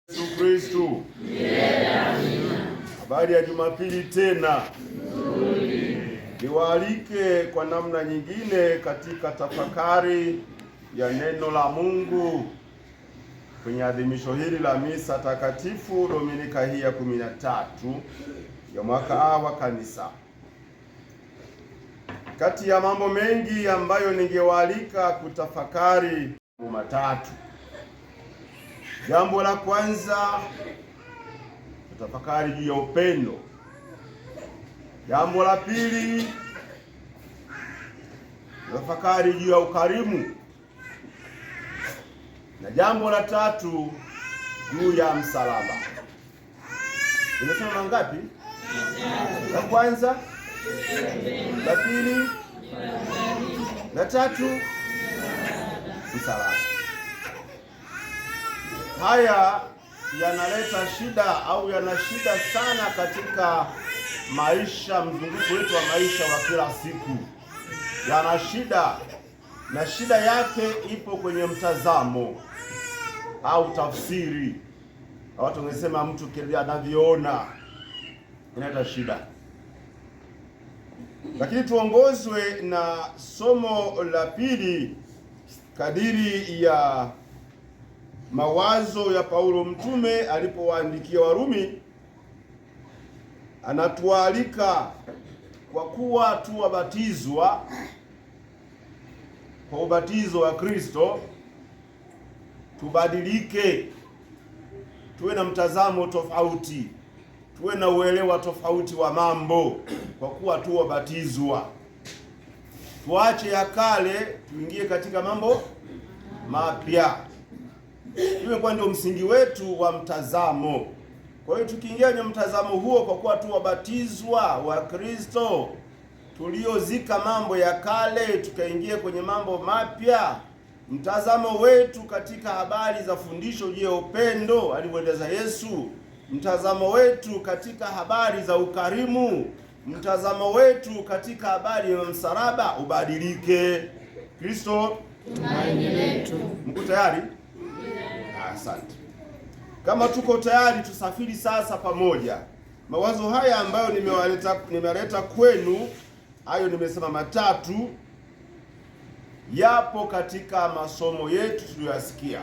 Yesu Kristu. Habari ya Jumapili tena. Niwaalike kwa namna nyingine katika tafakari ya neno la Mungu kwenye adhimisho hili la misa takatifu Dominika hii ya 13 ya mwaka A wa Kanisa. Kati ya mambo mengi ambayo ningewaalika kutafakari matatu. Jambo la kwanza, tutafakari juu ya upendo. Jambo la pili, tutafakari juu ya ukarimu, na jambo la tatu juu ya msalaba. Nimesema mangapi? La kwanza, la pili, la tatu, msalaba. Haya yanaleta shida au yana shida sana katika maisha, mzunguko wetu wa maisha wa kila siku, yana shida na shida yake ipo kwenye mtazamo au tafsiri. Watu wangesema mtu kile anavyoona inaleta shida, lakini tuongozwe na somo la pili kadiri ya mawazo ya Paulo mtume alipowaandikia Warumi. Anatualika kwa kuwa tu wabatizwa kwa ubatizo wa Kristo, tubadilike, tuwe na mtazamo tofauti, tuwe na uelewa tofauti wa mambo, kwa kuwa tu wabatizwa. Tuache ya kale, tuingie katika mambo mapya. Imekuwa ndio msingi wetu wa mtazamo. Kwa hiyo tukiingia kwenye mtazamo huo, kwa kuwa tu wabatizwa wa Kristo, tuliozika mambo ya kale tukaingia kwenye mambo mapya, mtazamo wetu katika habari za fundisho juu ya upendo alivyoeleza Yesu, mtazamo wetu katika habari za ukarimu, mtazamo wetu katika habari ya msalaba ubadilike. Kristo tumaini letu. Mko tayari? Asante. Kama tuko tayari, tusafiri sasa pamoja. Mawazo haya ambayo nimeleta kwenu, hayo nimesema matatu, yapo katika masomo yetu tuliyoyasikia.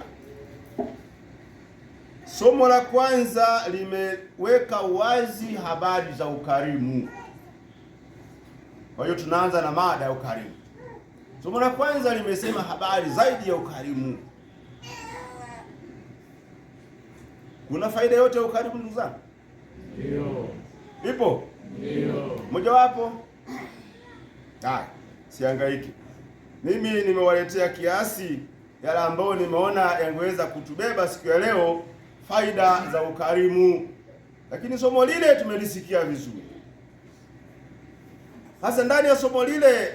Somo la kwanza limeweka wazi habari za ukarimu. Kwa hiyo tunaanza na mada ya ukarimu. Somo la kwanza limesema habari zaidi ya ukarimu. Kuna faida yote ya ukarimu ndugu zangu? Ndio. Ipo? Ndio. Mojawapo? Haya, sihangaiki. Mimi nimewaletea kiasi yale ambayo nimeona yangeweza kutubeba siku ya leo, faida za ukarimu. Lakini somo lile tumelisikia vizuri. Sasa ndani ya somo lile,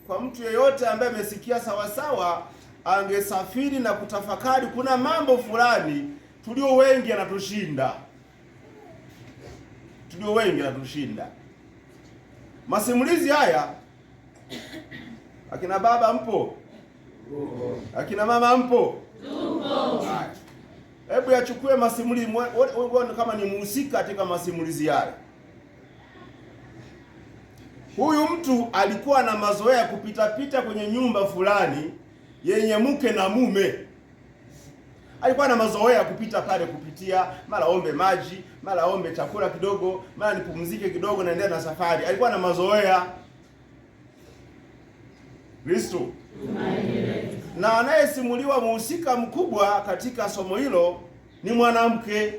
kwa mtu yeyote ambaye amesikia sawasawa, angesafiri na kutafakari, kuna mambo fulani tulio wengi anatushinda, tulio wengi anatushinda. Masimulizi haya, akina baba mpo? Akina mama mpo? Tupo. Hebu yachukue masimulizi, wewe kama ni mhusika katika masimulizi haya. Huyu mtu alikuwa na mazoea ya kupitapita kwenye nyumba fulani yenye mke na mume. Alikuwa na mazoea ya kupita pale, kupitia mara ombe maji, mara ombe chakula kidogo, mara nipumzike kidogo, naendelea na safari. Alikuwa na mazoea. Kristo na anayesimuliwa muhusika mkubwa katika somo hilo ni mwanamke,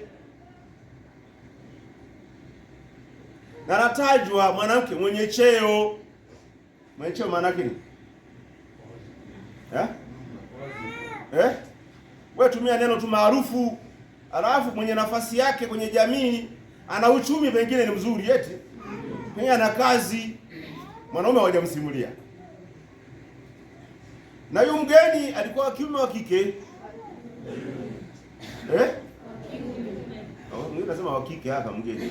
na anatajwa mwanamke mwenye cheo. Mwenye cheo maana yake ni eh? Eh? Wewe tumia neno tu maarufu, alafu mwenye nafasi yake kwenye jamii, ana uchumi pengine ni mzuri, eti pengine ana kazi. Mwanaume hawajamsimulia. Na huyu mgeni alikuwa wa kiume wa kike? Eh? Oh, mimi nasema wa kike hapa mgeni.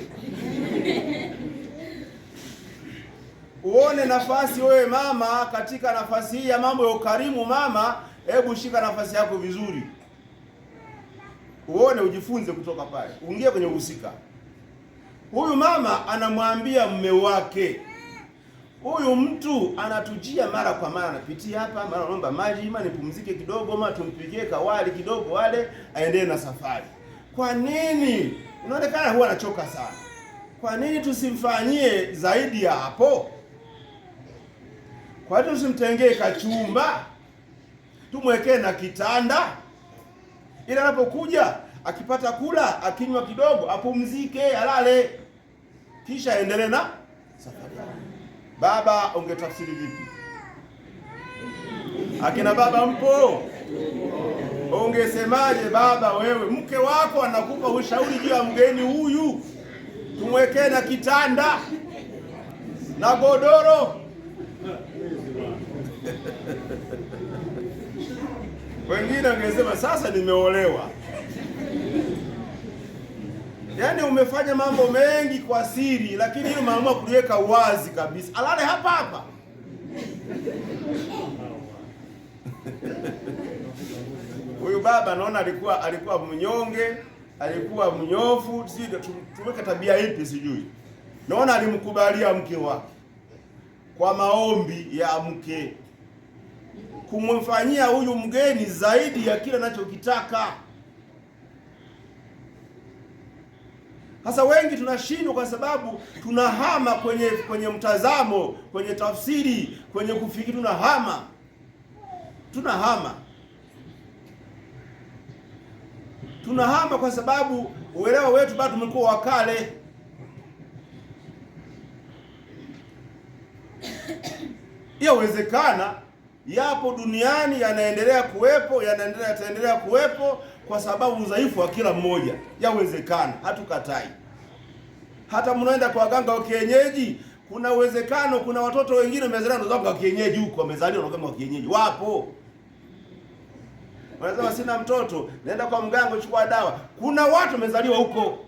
Uone nafasi wewe mama, katika nafasi hii ya mambo ya ukarimu mama, hebu shika nafasi yako vizuri. Uone, ujifunze kutoka pale, uingie kwenye uhusika. Huyu mama anamwambia mume wake, huyu mtu anatujia mara kwa mara, anapitia hapa, mara anaomba maji, mara nipumzike kidogo, mara tumpikie kawali kidogo, wale aendelee na safari. Kwa nini unaonekana huwa anachoka sana? Kwa nini tusimfanyie zaidi ya hapo? Kwa nini tusimtengee kachumba, tumwekee na kitanda, ili anapokuja akipata kula, akinywa kidogo, apumzike, alale, kisha aendelee na safari yake. Baba, ungetafsiri vipi? Akina baba mpo? Ungesemaje baba wewe? Mke wako anakupa ushauri juu ya mgeni huyu, tumwekee na kitanda na godoro. Wengine wangesema sasa nimeolewa. Yaani umefanya mambo mengi kwa siri, lakini hilo umeamua kuliweka wazi kabisa, alale hapa hapa. Huyu baba naona alikuwa mnyonge, alikuwa mnyofu, sijui tumeweka tabia ipi sijui. Naona alimkubalia mke wake kwa maombi ya mke kumfanyia huyu mgeni zaidi ya kile anachokitaka. Sasa wengi tunashindwa kwa sababu tunahama kwenye mtazamo, kwenye tafsiri, kwenye kufikiri, tunahama. Tunahama kwa sababu uelewa wetu bado tumekuwa wa kale. Yawezekana yapo duniani, yanaendelea kuwepo, yataendelea kuwepo kwa sababu udhaifu wa kila mmoja. Yawezekana, hatukatai. Hata mnaenda kwa waganga wa kienyeji, kuna uwezekano kuna watoto wengine wamezaliwa na waganga wa kienyeji huko, wamezaliwa na waganga wa kienyeji, wapo. Wanasema sina mtoto, naenda kwa mganga kuchukua dawa. Kuna watu wamezaliwa huko,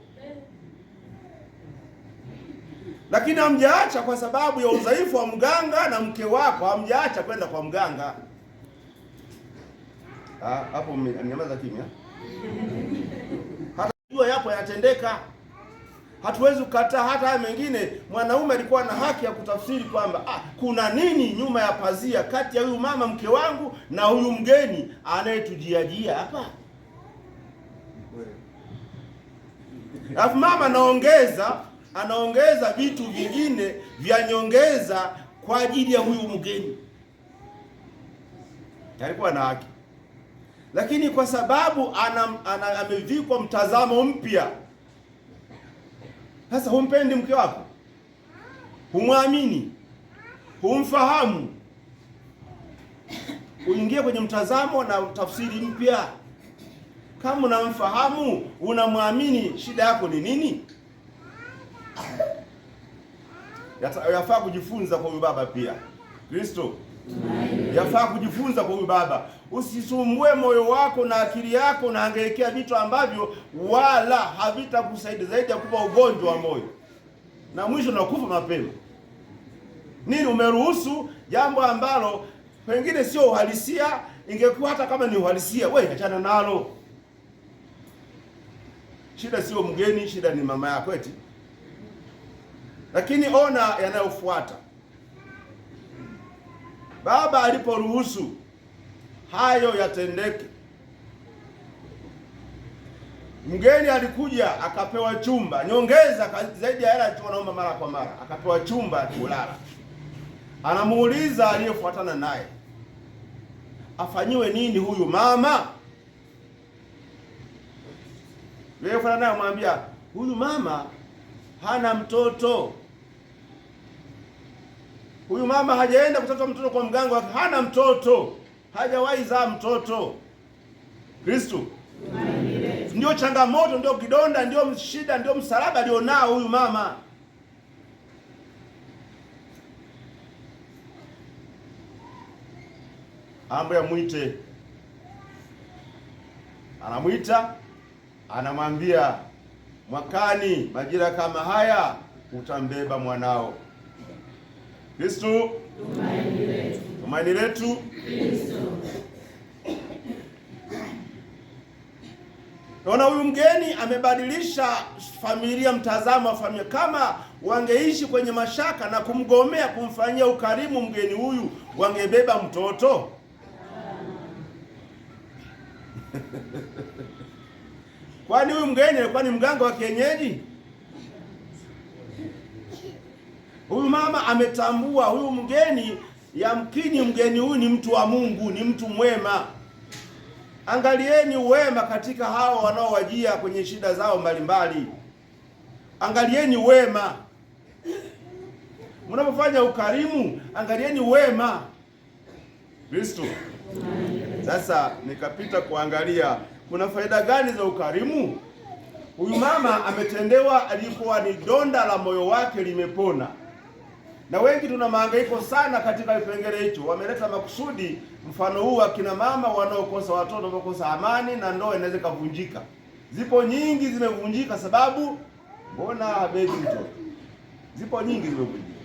lakini hamjaacha kwa sababu ya udhaifu wa mganga na mke wako, hamjaacha kwenda kwa mganga. Hapo mnyamaza kimya. Hata jua yapo yanatendeka, hatuwezi kukataa. Hata haya mengine, mwanaume alikuwa na haki ya kutafsiri kwamba kuna nini nyuma ya pazia kati ya huyu mama mke wangu na huyu mgeni anayetujiajia hapa. Alafu mama anaongeza vitu vingine vya nyongeza kwa ajili ya huyu mgeni. Alikuwa na haki, lakini kwa sababu amevikwa mtazamo mpya. Sasa humpendi mke wako, humwamini, humfahamu, uingie kwenye mtazamo na tafsiri mpya. Kama unamfahamu, unamwamini, shida yako ni nini? Yafaa kujifunza kwa huyu baba pia. Kristo, yafaa kujifunza kwa huyu baba. Usisumbue moyo wako na akili yako na hangaikia vitu ambavyo wala havitakusaidia zaidi ya kupa ugonjwa wa moyo na mwisho nakufa mapema. Nini umeruhusu jambo ambalo pengine sio uhalisia? Ingekuwa hata kama ni uhalisia, wewe achana nalo. Shida sio mgeni, shida ni mama yako eti. Lakini ona yanayofuata. Baba aliporuhusu hayo yatendeke, mgeni alikuja akapewa chumba nyongeza zaidi ya hela alichokuwa anaomba mara kwa mara, akapewa chumba kulala. Anamuuliza aliyefuatana naye, afanyiwe nini huyu mama? Aliyefuatana naye amwambia, huyu mama hana mtoto. Huyu mama hajaenda kutafuta mtoto kwa mganga wake, hana mtoto, hajawahi zaa mtoto. Kristo ndio changamoto, ndio kidonda, ndio shida, ndio msalaba alionao huyu mama. Ambaye amwite, anamwita, anamwambia mwakani majira kama haya utambeba mwanao. Kristo tumaini letu. Naona huyu mgeni amebadilisha familia, mtazamo wa familia. Kama wangeishi kwenye mashaka na kumgomea, kumfanyia ukarimu mgeni huyu, wangebeba mtoto? Kwani huyu mgeni alikuwa ni mganga wa kienyeji? Huyu mama ametambua huyu mgeni, yamkini mgeni huyu ni mtu wa Mungu, ni mtu mwema. Angalieni wema katika hao wanaowajia kwenye shida zao mbalimbali. Angalieni wema mnapofanya ukarimu, angalieni wema. Kristo. Sasa nikapita kuangalia kuna faida gani za ukarimu. Huyu mama ametendewa, alikuwa ni donda la moyo wake limepona. Na wengi tuna mahangaiko sana katika kipengele hicho. Wameleta makusudi mfano huu akina mama wanaokosa watoto, wanaokosa amani na ndoa inaweza kuvunjika. Zipo nyingi zimevunjika sababu mbona habebi mtoto. Zipo nyingi zimevunjika.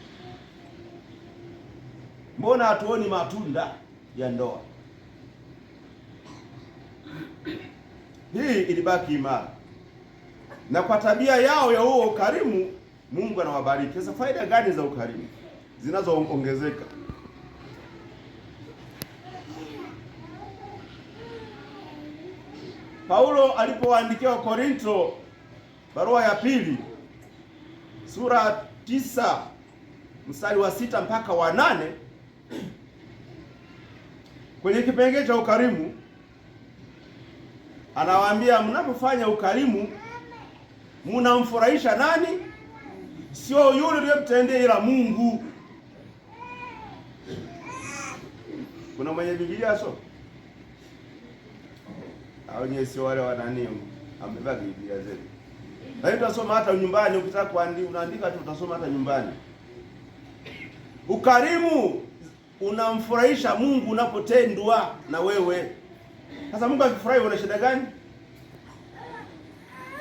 Mbona hatuoni matunda ya ndoa? Hii ilibaki imara, na kwa tabia yao ya huo ukarimu Mungu anawabariki. Sasa faida gani za ukarimu zinazoongezeka? Paulo alipowaandikia Wakorinto barua ya pili sura 9 mstari wa 6 mpaka wa 8, kwenye kipengele cha ukarimu anawaambia, mnapofanya ukarimu mnamfurahisha nani? Sio yule uliyemtendea, ila Mungu. Kuna mwenye Biblia so au nyewe sio wale wanani amebeba Biblia zetu. Lakini utasoma hata nyumbani, ukitaka kuandika unaandika tu, utasoma hata nyumbani. Ukarimu unamfurahisha Mungu unapotendwa na wewe. Sasa Mungu akifurahi una shida gani?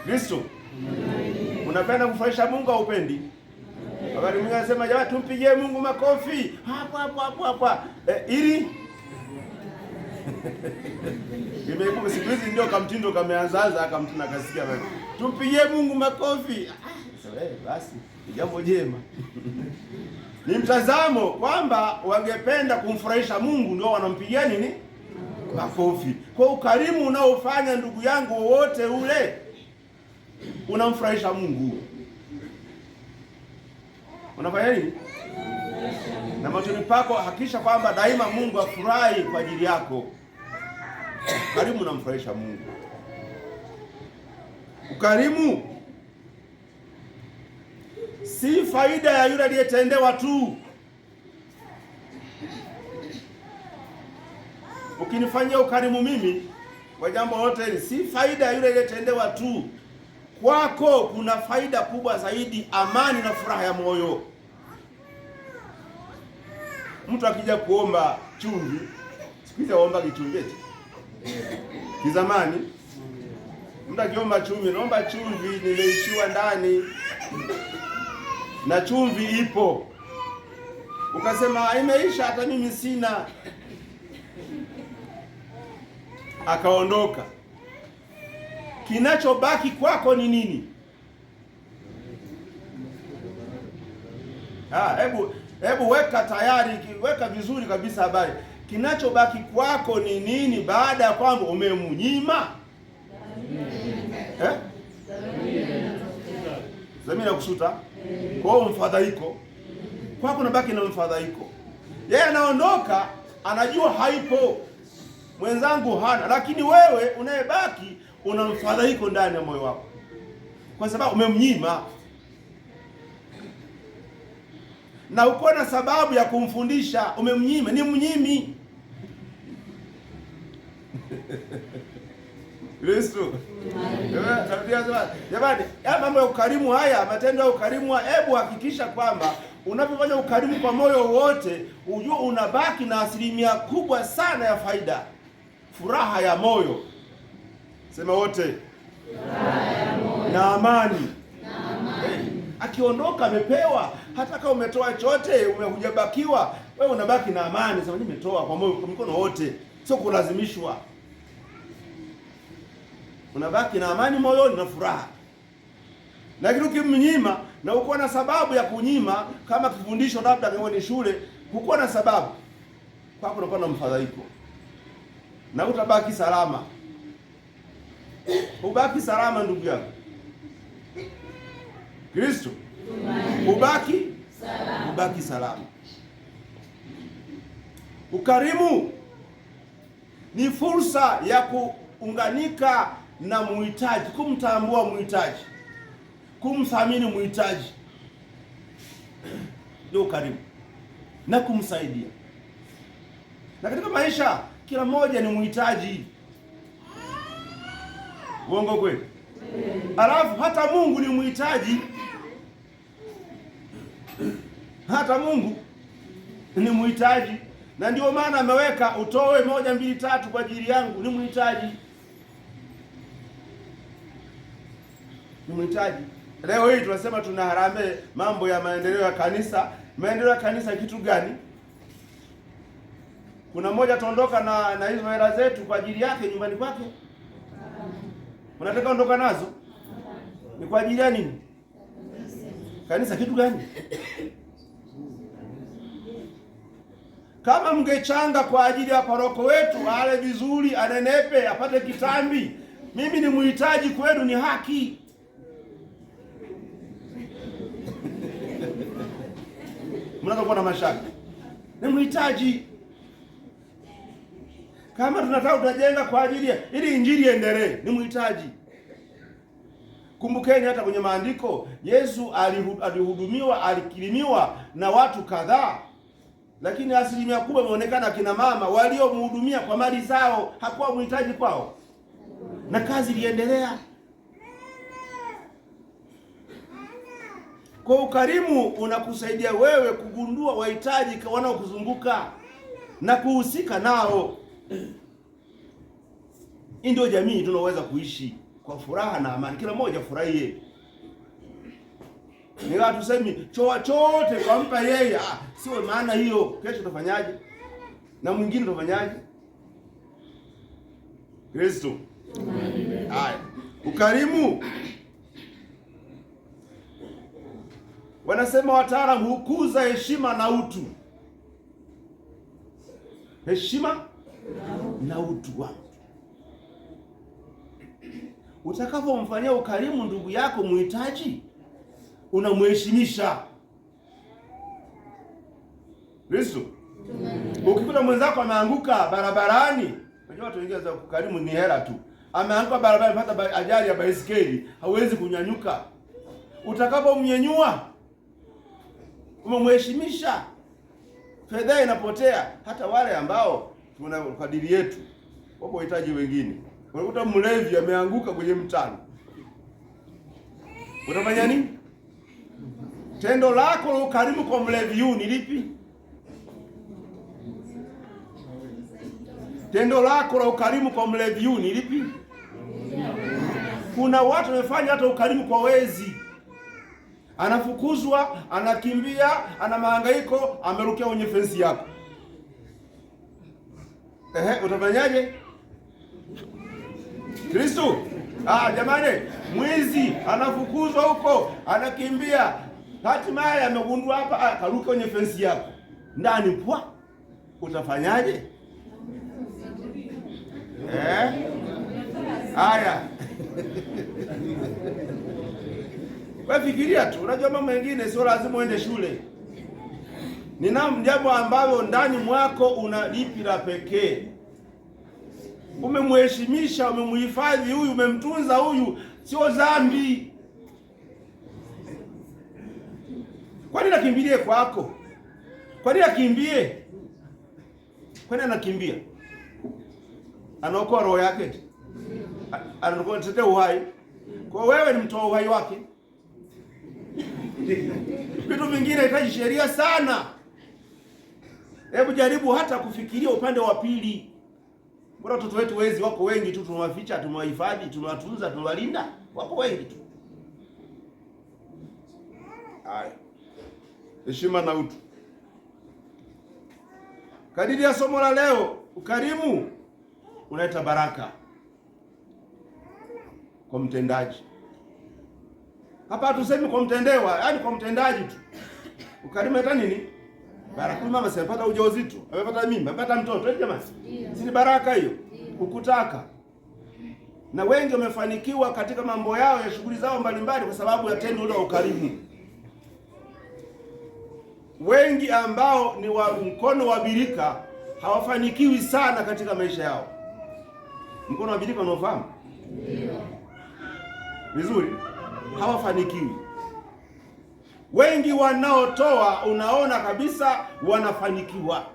Kristo. Unapenda kufurahisha Mungu au upendi? Wakati mwingine anasema jamani, tumpigie Mungu makofi hapo hapo hapo hapo, ili imeibuka siku hizi ndio kamtindo kameanzaanza, akamtuna kasikia tumpigie Mungu makofi. Basi ni jambo jema. Ni mtazamo kwamba wangependa kumfurahisha Mungu ndio wanampigia nini makofi. Kwa ukarimu unaofanya ndugu yangu wowote ule unamfurahisha Mungu. Unafanya nini? Na machoni pako hakikisha kwamba daima Mungu afurahi kwa ajili yako. Ukarimu unamfurahisha Mungu. Ukarimu si faida ya yule aliyetendewa tu. Ukinifanyia ukarimu mimi kwa jambo lolote hili, si faida ya yule aliyetendewa tu. Kwako kuna faida kubwa zaidi, amani na furaha ya moyo. Mtu akija kuomba chumvi, siku hizi waomba kichumvi eti kizamani, mtu akiomba chumvi, naomba chumvi, nimeishiwa ndani na chumvi ipo, ukasema imeisha, hata mimi sina, akaondoka. Kinachobaki kwako ni nini? Hebu weka tayari, weka vizuri kabisa habari. Kinachobaki kwako ni nini baada ya kwamba umemnyima? Dhamira ya kusuta. Kwa hiyo mfadhaiko kwako, unabaki na mfadhaiko. Yeye anaondoka, anajua haipo, mwenzangu hana, lakini wewe unayebaki una mfadhaiko ndani ya moyo wako, kwa sababu umemnyima na uko na sababu ya kumfundisha. Umemnyima, ni mnyimi. Kristo. Jamani, mambo ya ukarimu haya, matendo ya ukarimu, hebu hakikisha kwamba unapofanya ukarimu kwa moyo wote, ujue unabaki na asilimia kubwa sana ya faida, furaha ya moyo. Sema wote, furaha ya moyo na amani. Na amani. Hey, akiondoka amepewa, hata kama umetoa chote hujabakiwa, wewe unabaki na amani. Sema nimetoa kwa moyo, kwa mkono wote, sio kulazimishwa. Unabaki na amani moyoni na furaha. Lakini ukimnyima na uko na sababu ya kunyima, kama kifundisho labda kama ni shule, hukuwa na sababu, kwako unakuwa na mfadhaiko na utabaki salama. Ubaki salama ndugu yangu Kristo, ubaki salama. Ubaki salama. Ukarimu ni fursa ya kuunganika na muhitaji, kumtambua muhitaji, kumthamini muhitaji, ndio ukarimu, na kumsaidia. Na katika maisha kila mmoja ni muhitaji. Uongo kweli? Alafu hata Mungu ni muhitaji. Hata Mungu ni muhitaji, na ndio maana ameweka utoe 1 2 3 kwa ajili yangu. Ni muhitaji, ni muhitaji. Leo hii tunasema tuna harambee mambo ya maendeleo ya kanisa. Maendeleo ya kanisa kitu gani? Kuna mmoja ataondoka na hizo hela zetu kwa ajili yake nyumbani kwake? Unataka ondoka nazo? Ni kwa ajili ya nini? Kanisa kitu gani? Kama mngechanga kwa ajili ya paroko wetu ale vizuri, anenepe, apate kitambi, mimi ni muhitaji kwenu, ni haki. Mnaweza kuwa na mashaka. Ni muhitaji. Kama tunataka tutajenga kwa ajili ili injili iendelee, ni muhitaji. Kumbukeni hata kwenye maandiko Yesu alihudumiwa, alikirimiwa na watu kadhaa, lakini asilimia kubwa imeonekana akina mama waliomhudumia kwa mali zao, hakuwa muhitaji kwao, na kazi iliendelea. Kwa ukarimu unakusaidia wewe kugundua wahitaji wanaokuzunguka na kuhusika nao. Hii ndio jamii tunaweza kuishi kwa furaha na amani, kila mmoja afurahie. Ni watu semi choa chote kwa yeye, sio maana hiyo. Kesho utafanyaje? Na mwingine utafanyaje? Kristo. Haya, ukarimu wanasema wataalamu hukuza heshima na utu. Heshima na utu wa mtu. Utakapomfanyia ukarimu ndugu yako muhitaji, unamheshimisha. Kristo. Ukikuta mwenzako ameanguka barabarani, unajua watu wengine za kukarimu ni hela tu. Ameanguka barabarani, pata ajali ya baisikeli, hawezi kunyanyuka. Utakapomnyenyua umemheshimisha, fedha inapotea. Hata wale ambao tuna kadiri yetu wapo wahitaji wengine, unakuta mlevi ameanguka kwenye mtaro, utafanya nini? Tendo lako la ukarimu kwa mlevi huyu ni lipi? Tendo lako la ukarimu kwa mlevi huyu ni lipi? Kuna watu wamefanya hata ukarimu kwa wezi. Anafukuzwa, anakimbia, ana mahangaiko, amerukia kwenye fensi yako. Ehe, utafanyaje? Kristo? Jamani, mwizi anafukuzwa huko, anakimbia, hatimaye amegundua hapa, karuka kwenye fensi yako. Ndani pwa. Utafanyaje? Haya. Wewe fikiria tu, unajua mambo mengine sio lazima uende shule. Ni jambo ambalo ndani mwako una lipi la pekee. Umemheshimisha, umemhifadhi huyu, umemtunza huyu, sio dhambi. Kwani nakimbilie kwako? Kwani akimbie? Kwani anakimbia? Anaokoa roho yake. Anatetea uhai. Kwa wewe ni mtoa uhai wake. Vitu vingine inahitaji sheria sana. Hebu jaribu hata kufikiria upande wa pili. Mbona watoto wetu wezi wako wengi tu, tunawaficha, tumewahifadhi, tunawatunza, tunawalinda, wako wengi tu. Haya, heshima na utu. Kadiri ya somo la leo, ukarimu unaleta baraka. kwa mtendaji. Hapa hatusemi kwa mtendewa, yaani kwa mtendaji tu. Ukarimu hata nini? Baraka. Mama si amepata ujauzito, amepata mimba, amepata mtoto. Eti jamani, si ni baraka hiyo? Ukutaka. Na wengi wamefanikiwa katika mambo yao ya shughuli zao mbalimbali kwa sababu ya tendo la ukarimu. Wengi ambao ni wa mkono wa birika hawafanikiwi sana katika maisha yao. Mkono wa birika unaofahamu? Ndio. Vizuri? Hawafanikiwi. Wengi wanaotoa unaona kabisa wanafanikiwa.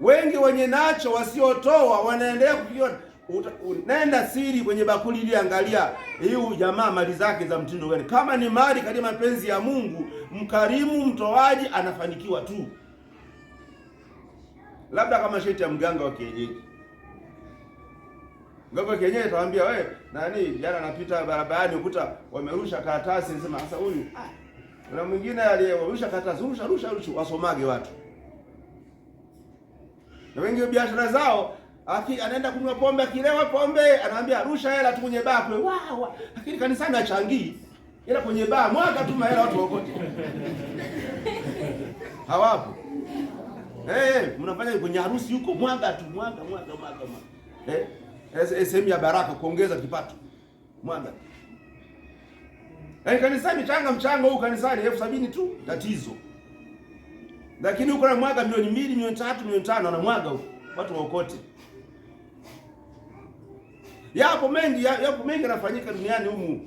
Wengi wenye nacho wasiotoa wanaendelea kukiona. Nenda siri kwenye bakuli ili angalia huyu jamaa mali zake za mtindo gani. Kama ni mali katika mapenzi ya Mungu, mkarimu mtoaji anafanikiwa tu, labda kama sheti ya mganga wa kienyeji. Mganga wa kienyeji atawaambia wewe, nani jana napita barabarani ukuta wamerusha karatasi, nasema sasa huyu kuna mwingine aliyerusha karatasi, rusha rusha rusha, wasomage watu. Na wengi biashara zao anaenda kunywa pombe, akilewa pombe anaambia rusha hela tu kwenye baa kule, wa. Lakini kanisani hachangii. Ila kwenye baa mwaga tu mahela watu waokote. Hawapo. Mnafanya kwenye harusi huko mwaga tu, mwaga mwaga mwaga mwaga. Sehemu ya baraka kuongeza kipato. Mwaga. Kanisani changa mchango huu kanisani 70,000 tu tatizo. Lakini huko na mwaga milioni 2, milioni 3, milioni 5 anamwaga huko. Watu waokote. Yapo mengi, yapo mengi yanafanyika duniani humu.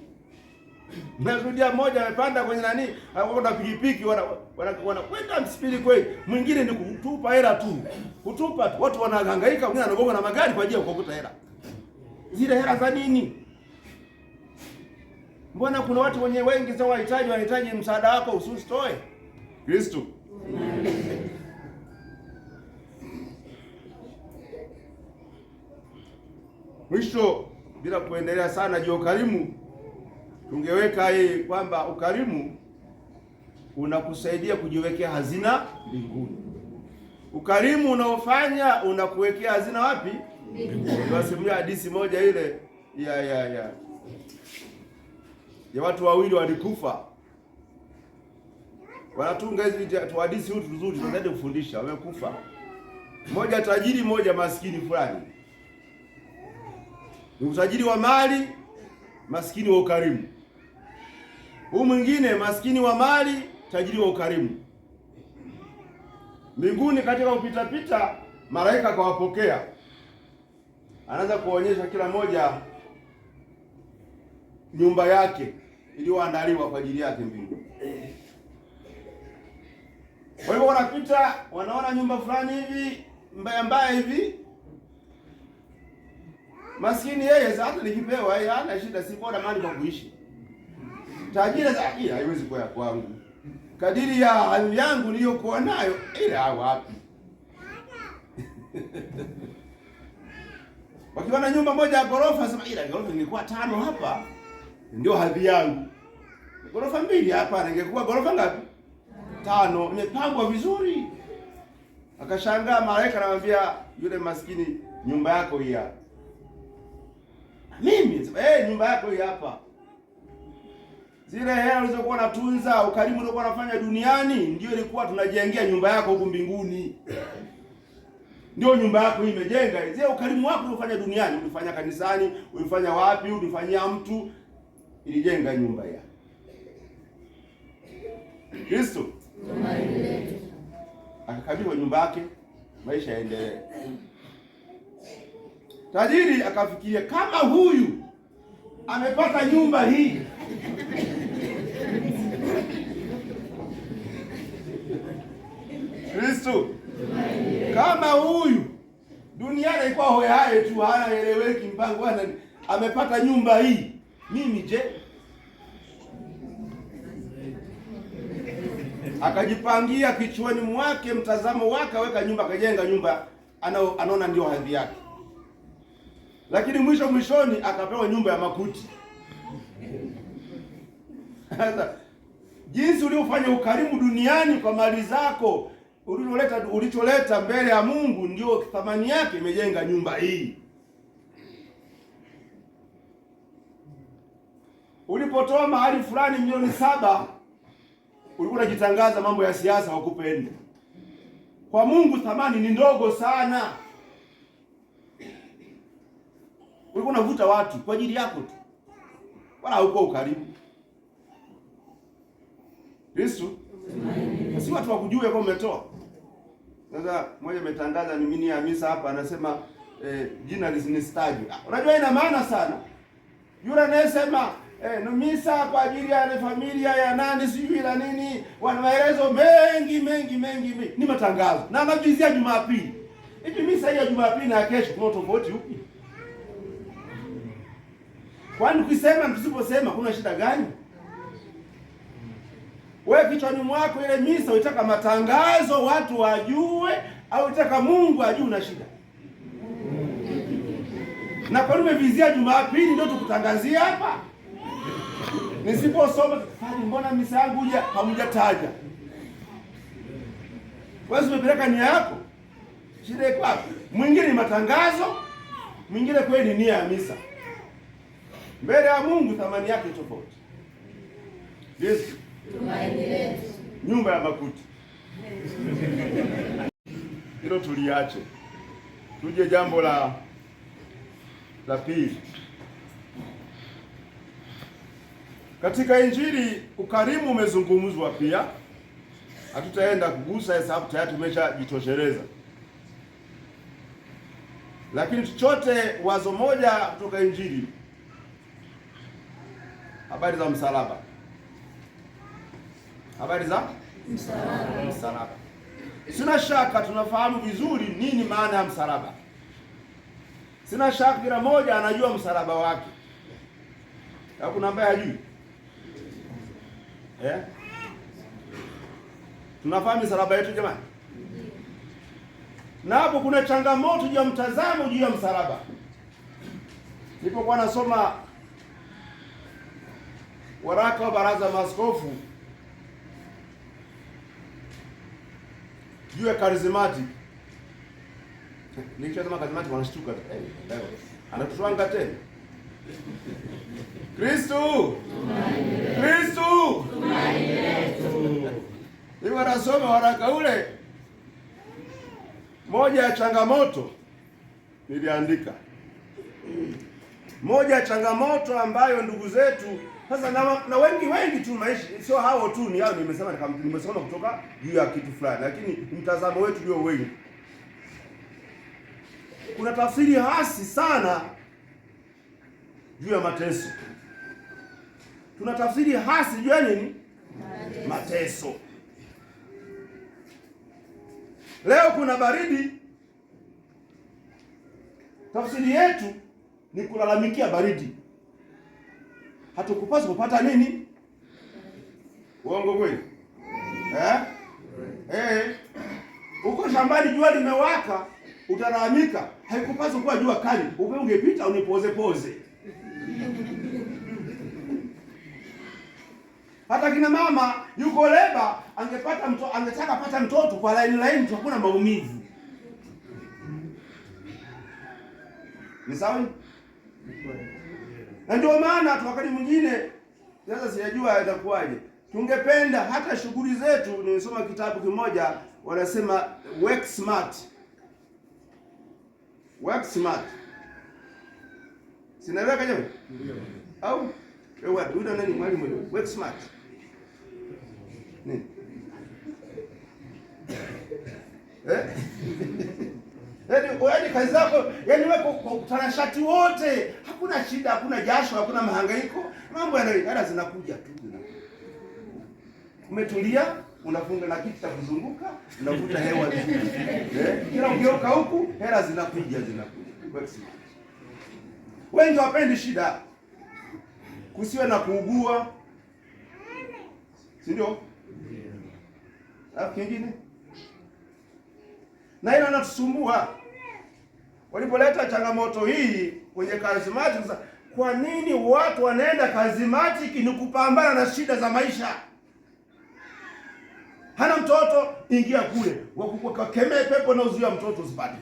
Nashuhudia mmoja amepanda kwenye nani, anakwenda pikipiki, wanakwenda msipili kweli. Mwingine ni kutupa hela tu. Kutupa tu. Watu wanahangaika, wengine wanagonga na magari kwa ajili ya kuokota hela. Zile hela za nini? Mbona kuna watu wenye wengi sasa wanahitaji msaada wako usitoe? Kristo. Mwisho, bila kuendelea sana juu ukarimu, tungeweka hii kwamba ukarimu unakusaidia kujiwekea hazina mbinguni. Ukarimu unaofanya unakuwekea hazina wapi? Mbinguni. Niwasimulia hadithi moja ile ya watu wawili walikufa. Wanatunga hizi hadithi hutu nzuri tunaenda kufundisha, wamekufa. Mmoja tajiri, mmoja maskini fulani. Ni utajiri wa mali, maskini wa ukarimu. Huyu mwingine maskini wa mali, tajiri wa ukarimu. Mbinguni katika kupita pita, malaika akawapokea. Anaanza kuonyesha kila moja nyumba yake iliyoandaliwa kwa ajili yake mbinguni. Kwa hivyo wanapita, wanaona nyumba fulani hivi mbaya mbaya hivi. Maskini yeye sasa hata nikipewa yeye hana shida, si bora mali kwa kuishi. Tajiri sasa hii haiwezi kuwa ya kwangu. Kadiri ya hali yangu niliyokuwa nayo ila wapi. Wakiona nyumba moja ya ghorofa sema ila ghorofa ingekuwa 5 hapa ndio hadhi yangu. Ghorofa 2 hapa ingekuwa ghorofa ngapi? 5, imepangwa vizuri. Akashangaa, malaika anamwambia yule maskini, nyumba yako hii hapa. Mimi sema nyumba yako hii hapa. Zile hela ulizokuwa unatunza, ukarimu uliokuwa unafanya duniani ndio ilikuwa tunajengea nyumba yako huku mbinguni. Ndio nyumba yako hii imejenga. Zile ukarimu wako uliofanya duniani, ulifanya kanisani, ulifanya wapi, ulifanyia mtu, ilijenga nyumba ya Kristo. Akakabidhiwa nyumba yake, maisha yaendelee. Tajiri akafikiria kama huyu amepata nyumba hii Kristo, kama huyu duniani alikuwa hoyaye tu, hana eleweki mpango, hana, amepata nyumba hii, mimi je? Akajipangia kichwani mwake mtazamo wake, aweka nyumba, akajenga nyumba anaona ndio hadhi yake. Lakini mwisho mwishoni akapewa nyumba ya makuti. Sasa jinsi uliofanya ukarimu duniani kwa mali zako, ulicholeta mbele ya Mungu ndio thamani yake imejenga nyumba hii. Ulipotoa mahali fulani 7 milioni, ulikuwa unajitangaza mambo ya siasa wakupende. Kwa Mungu thamani ni ndogo sana. Ulikuwa unavuta watu kwa ajili yako tu, wala haukuwa ukaribu. Kristo si watu wakujue kwa umetoa. Sasa mmoja ametangaza mimi ya misa hapa, anasema jina lisinistajwe. Unajua ina maana sana. Yule anayesema no misa kwa ajili ya familia ya nani sijui la nini, wana maelezo mengi mengi mengi mengi, ni matangazo na anavizia Jumapili. Hivi misa hii ya Jumapili na kesho kuna tofauti upi? Kwani ukisema tusiposema kuna shida gani? Wewe kichwani mwako ile misa uitaka matangazo watu wajue, au uitaka Mungu ajue una shida? Na kwa nini umevizia Jumapili ndio tukutangazia hapa? Nisiposoma fani, mbona misa yangu huja hamjataja? Wewe umepeleka nia yako, shida iko wapi? Mwingine ni matangazo, mwingine kweli ni nia ya misa. Mbele ya Mungu thamani yake tofauti. Yesu Tumaini letu. Nyumba ya makuti. Hilo tuliache. Tuje jambo la pili. Katika Injili ukarimu umezungumzwa pia. Hatutaenda kugusa sababu tayari tumeshajitosheleza. Lakini tuchote wazo moja kutoka Injili. Habari za msalaba. Habari za msalaba. Msalaba. Sina shaka tunafahamu vizuri nini maana ya msalaba. Sina shaka kila mmoja anajua msalaba wake. Hakuna ambaye hajui. Eh? Tunafahamu msalaba yetu jamani? Na hapo kuna changamoto juu ya mtazamo juu ya msalaba. Nilipokuwa nasoma waraka wa Baraza Maaskofu juu ya charismatic. Nikisema charismatic wanashtuka. Anatutwanga tena. Kristo! Kristo! Nilikuwa nasoma waraka ule, moja ya changamoto niliandika, moja ya changamoto ambayo ndugu zetu sasa na wengi wengi tu maishi, sio hao tu, ni hao nimesema, nimesoma kutoka juu ya kitu fulani, lakini mtazamo wetu ndio wengi. Kuna tafsiri hasi sana juu ya mateso. Tuna tafsiri hasi juu ya nini? Mateso. Leo kuna baridi, tafsiri yetu ni kulalamikia baridi. Hatukupaswa kupata nini? Uongo kweli? Eh? Eh. Uko shambani jua limewaka, utalalamika. Haikupaswa kuwa jua kali. Upe ungepita unipoze poze. Hata kina mama yuko leba, angepata mtoto, angetaka pata mtoto kwa laini laini tu, hakuna maumivu. Ni sawa? Na ndio maana wakati mwingine sasa sijajua itakuwaje. Tungependa hata shughuli zetu, nimesoma kitabu kimoja wanasema work smart. Work smart. Sinaeleweka jamani? Ndio. Au wewe ndio nani mwalimu? Work smart. Nini? Eh? Yaani kazi zako, yaani wewe kwa utanashati wote, hakuna shida, hakuna jasho, hakuna mahangaiko, mambo yanayo zinakuja tu. Umetulia, unafunga na kiti cha kuzunguka, unavuta hewa vizuri. Kila ukioka huku, hela zinakuja zinakuja. Work smart. Wengi wapendi shida. Kusiwe na kuugua. Si ndio? Alafu kingine na hilo linatusumbua. Walipoleta changamoto hii kwenye charismatic, sasa kwa nini watu wanaenda charismatic? Ni kupambana na shida za maisha. Hana mtoto, ingia kule wakemee pepo na uzuia mtoto usipate.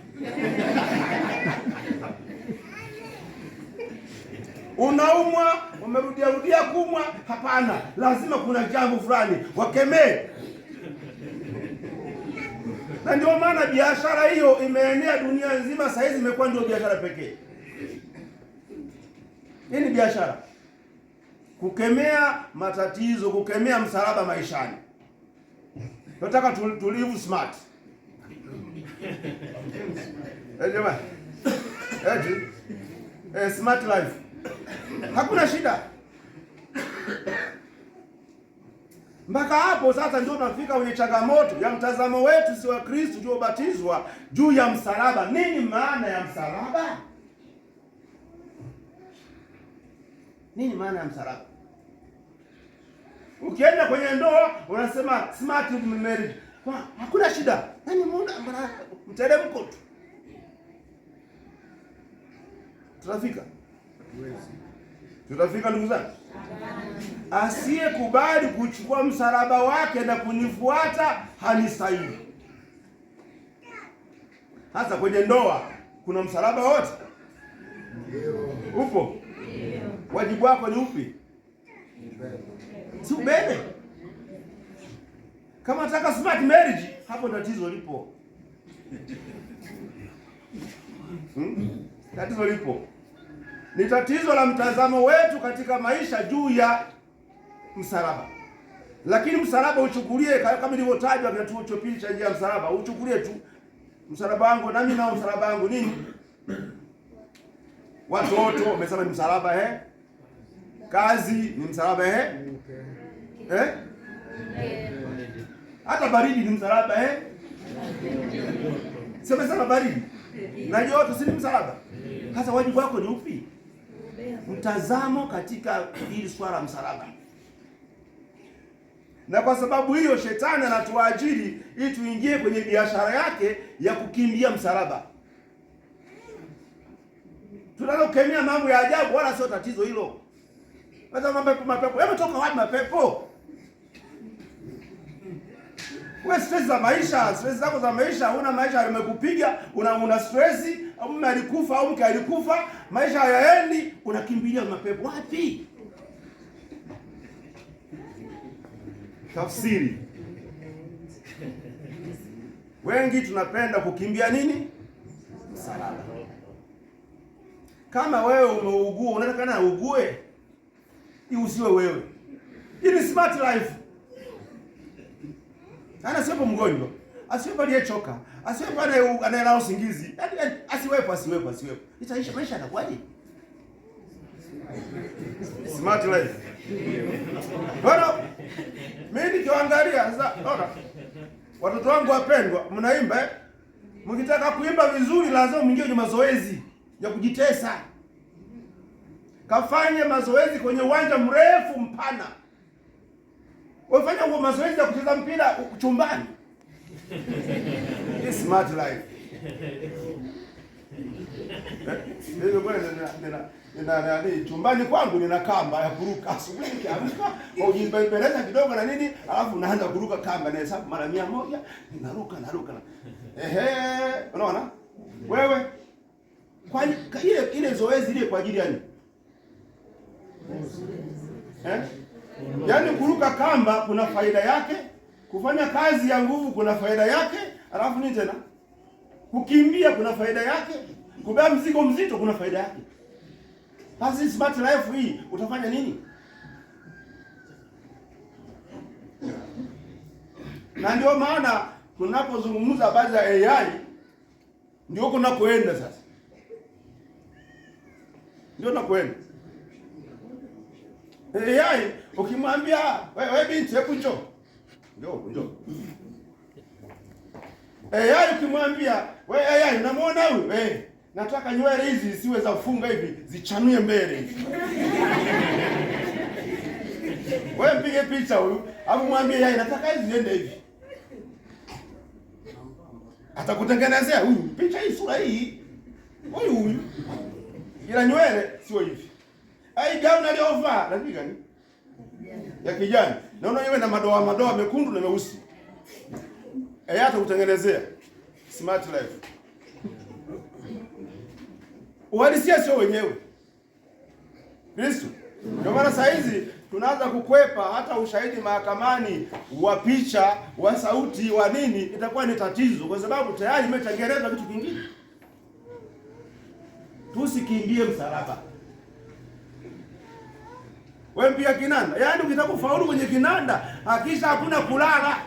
Unaumwa, umerudia rudia kumwa, hapana, lazima kuna jambo fulani wakemee. Na ndio maana biashara hiyo imeenea dunia nzima, saa hizi imekuwa ndio biashara pekee. Hii ni biashara, kukemea matatizo, kukemea msalaba maishani. Nataka tulive smart. Eh, jamani. Eti smart life. Hakuna shida. Mpaka hapo sasa ndio tunafika kwenye changamoto ya mtazamo wetu si wa Kristo tuliobatizwa juu ya msalaba. Nini maana ya msalaba? Nini maana ya msalaba? Ukienda kwenye ndoa unasema smart marriage. Kwa hakuna shida. Yaani muda mteremko tu. Tutafika. Tutafika ndugu zangu. Asiyekubali kuchukua msalaba wake na kunifuata hanistahili. Hasa kwenye ndoa kuna msalaba wote? Upo? Wajibu wako ni upi? Si ubebe. Kama nataka smart marriage, hapo tatizo lipo. Tatizo lipo. Ni tatizo la mtazamo wetu katika maisha juu ya msalaba. Lakini msalaba uchukulie kama ilivyotajwa katika kituo cha pili cha njia ya msalaba, uchukulie tu msalaba wangu nami nao msalaba wangu nini? Watoto wamesema ni msalaba eh? Kazi ni msalaba eh? Eh? Hata baridi ni msalaba eh? Sema sana baridi. Na joto si ni msalaba? Sasa wajibu wako ni upi? Mtazamo katika hili swala msalaba. Na kwa sababu hiyo shetani anatuajiri ili tuingie kwenye biashara yake ya kukimbia msalaba. Tunaanza kukemea mambo ya ajabu, wala sio tatizo hilo. Sasa mapepo, mapepo. Yametoka wapi mapepo? Wewe stress za maisha, stress zako za maisha, una maisha yamekupiga, una stress, au mume alikufa au mke alikufa, maisha hayaendi, unakimbilia mapepo. Wapi? Tafsiri. Wengi tunapenda kukimbia nini? Msalaba. Kama wewe umeugua, unataka ugue, usiwe wewe. Hii ni smart life. Ana siwepo mgonjwa, asiwepo aliyechoka, asiwepo anayelala usingizi. Yaani asiwepo, asiwepo, asiwepo. Itaisha maisha yatakuwaje? Smart life. Bwana, mimi nikiwaangalia sasa, ona. Watoto wangu wapendwa, mnaimba eh? Mkitaka kuimba vizuri lazima mwingie kwenye mazoezi ya kujitesa. Kafanye mazoezi kwenye uwanja mrefu mpana. Wafanya huo mazoezi ya kucheza mpira chumbani. This smart life. Mimi bwana nina chumbani kwangu nina kamba ya kuruka. Asubuhi nikiamka, ujibembeleza kidogo na nini, alafu naanza kuruka kamba na hesabu mara 100, ninaruka naruka. Ehe, unaona? Wewe kwani ile zoezi ile kwa ajili ya nini? Eh? Yaani kuruka kamba kuna faida yake, kufanya kazi ya nguvu kuna faida yake, alafu nini tena? Kukimbia kuna faida yake, kubeba mzigo mzito kuna faida yake. Basi smart life hii utafanya nini? Na ndio maana tunapozungumza habari za AI ndio kunakoenda sasa. Ndio nakoenda. AI ukimwambia wewe binti hebu njoo. Njoo, njoo. AI ukimwambia wewe AI unamuona huyu? Eh, nataka nywele hizi zisiwe za kufunga hivi, zichanue mbele hivi. Wewe mpige picha huyu, alafu mwambie AI nataka hizi ziende hivi. Atakutengenezea huyu picha hii, sura hii. Huyu huyu. Ila nywele sio hivi. Ai gauni aliyovaa rangi gani? Ya kijani. Naona yeye na madoa madoa mekundu na meusi. Eh, atakutengenezea smart life. Uhalisia sio wenyewe. Kristo. Ndio maana saa hizi tunaanza kukwepa hata ushahidi mahakamani wa picha, wa sauti, wa nini, itakuwa ni tatizo, kwa sababu tayari imetengenezwa kitu kingine. Tusikimbie msalaba. Wewe mpiga kinanda, yaani ukitaka kufaulu kwenye kinanda hakisha hakuna kulala.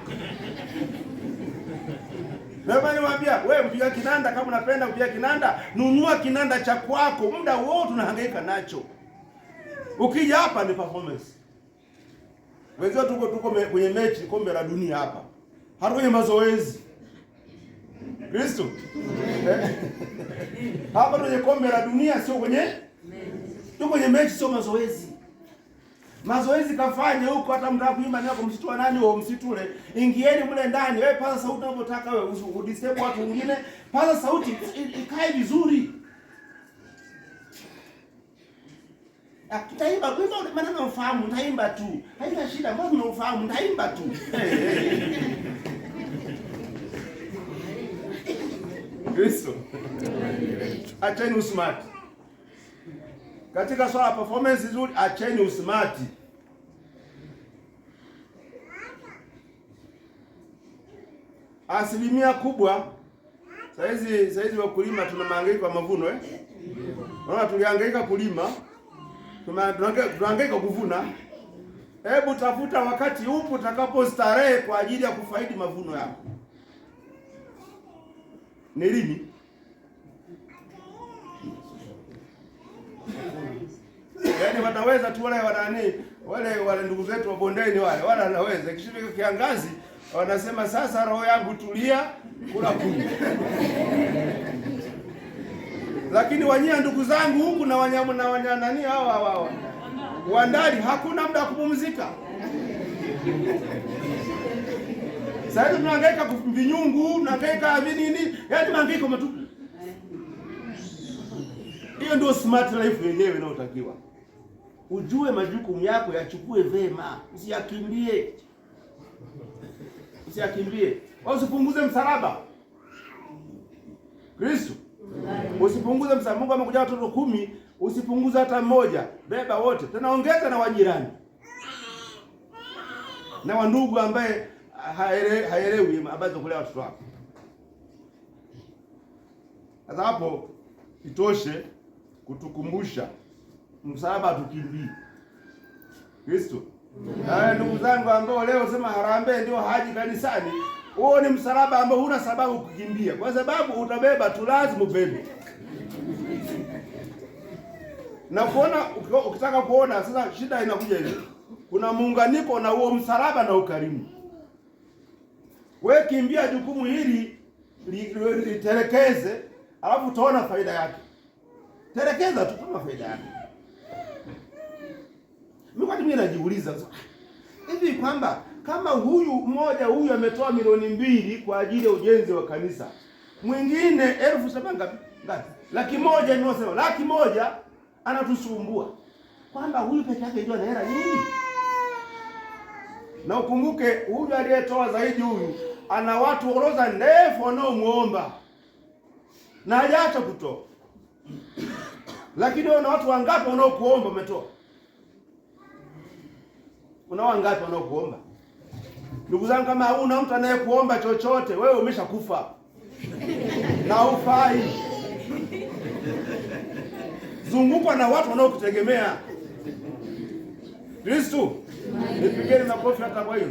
Leo niwaambia wewe mpiga kinanda, kama unapenda kupiga kinanda, nunua kinanda cha kwako, muda wote tunahangaika nacho. Ukija hapa ni performance. Wenzao tuko kwenye mechi kombe la dunia hapa. Hata kwenye mazoezi. Kristo. Hapa kwenye kombe la dunia, sio kwenye tuko kwenye mechi, sio mazoezi. Mazoezi kafanye huko, hata mtaka kuimba nako msitu wa nani wa msitu ule. Ingieni mle ndani, wewe paza sauti unavyotaka wewe, udisturb watu wengine, paza sauti ikae vizuri. Tutaimba kuimba maana ufahamu, nitaimba tu. Haina shida, mbona unaufahamu, nitaimba tu. Kristo. Acheni usmart. Katika swala performance nzuri, acheni usmart. Asilimia kubwa saizi wakulima tuna mahangaiko ya mavuno eh? Unaona tulihangaika kulima, tunahangaika kuvuna. Hebu tafuta wakati upo utakapostarehe kwa ajili ya kufaidi mavuno yako. Ni lini? Yaani wanaweza tu wale wanani wale ndugu zetu wa bondeni wale wanaweza. Ikishifika kiangazi wanasema sasa roho yangu tulia, kula kunywa. Lakini wanyia ndugu zangu huku na wanyamu na wanyanani hawa hawa wandali hakuna muda wa kupumzika. Sasa tunahangaika vinyungu, tunahangaika nini? Yaani mahangaiko matupu. Hiyo ndio smart life yenyewe inayotakiwa. Ujue majukumu yako, yachukue vema, usiyakimbie. Usiyakimbie. Usipunguze msalaba. Kristo. Usipunguze msalaba. Mungu amekuja watoto 10, usipunguze hata mmoja. Beba wote. Tena ongeza na wajirani. Na wandugu ambaye haelewi habari za kulea watoto wako. Sasa hapo itoshe kutukumbusha msalaba tukimbii. Kristo. Ndugu zangu ambao leo sema harambee ndio haji kanisani, huo ni msalaba ambao huna sababu kukimbia, kwa sababu utabeba tu, lazima ubebe. Na kuona ukitaka kuona sasa, shida inakuja hivi, kuna muunganiko na huo msalaba na ukarimu. We kimbia jukumu hili litelekeze, alafu utaona faida yake. Telekeza tu kama faida yake. Mimi kwa mimi najiuliza hivi kwamba kama huyu mmoja huyu ametoa 2,000,000 kwa ajili ya ujenzi wa kanisa, mwingine 7,000 ngapi? 100,000, nimesema 100,000 anatusumbua kwamba huyu peke yake ndio ana hela nyingi. Na ukumbuke huyu aliyetoa zaidi huyu ana watu orodha ndefu wanaomuomba na hajaacha kutoa. Lakini una watu wangapi wanaokuomba umetoa? Una wangapi wanaokuomba? Ndugu zangu, kama huna mtu anayekuomba chochote, wewe umeshakufa na ufai. Zungukwa na watu wanaokutegemea. Kristo, nipigeni makofi hata kwa hiyo.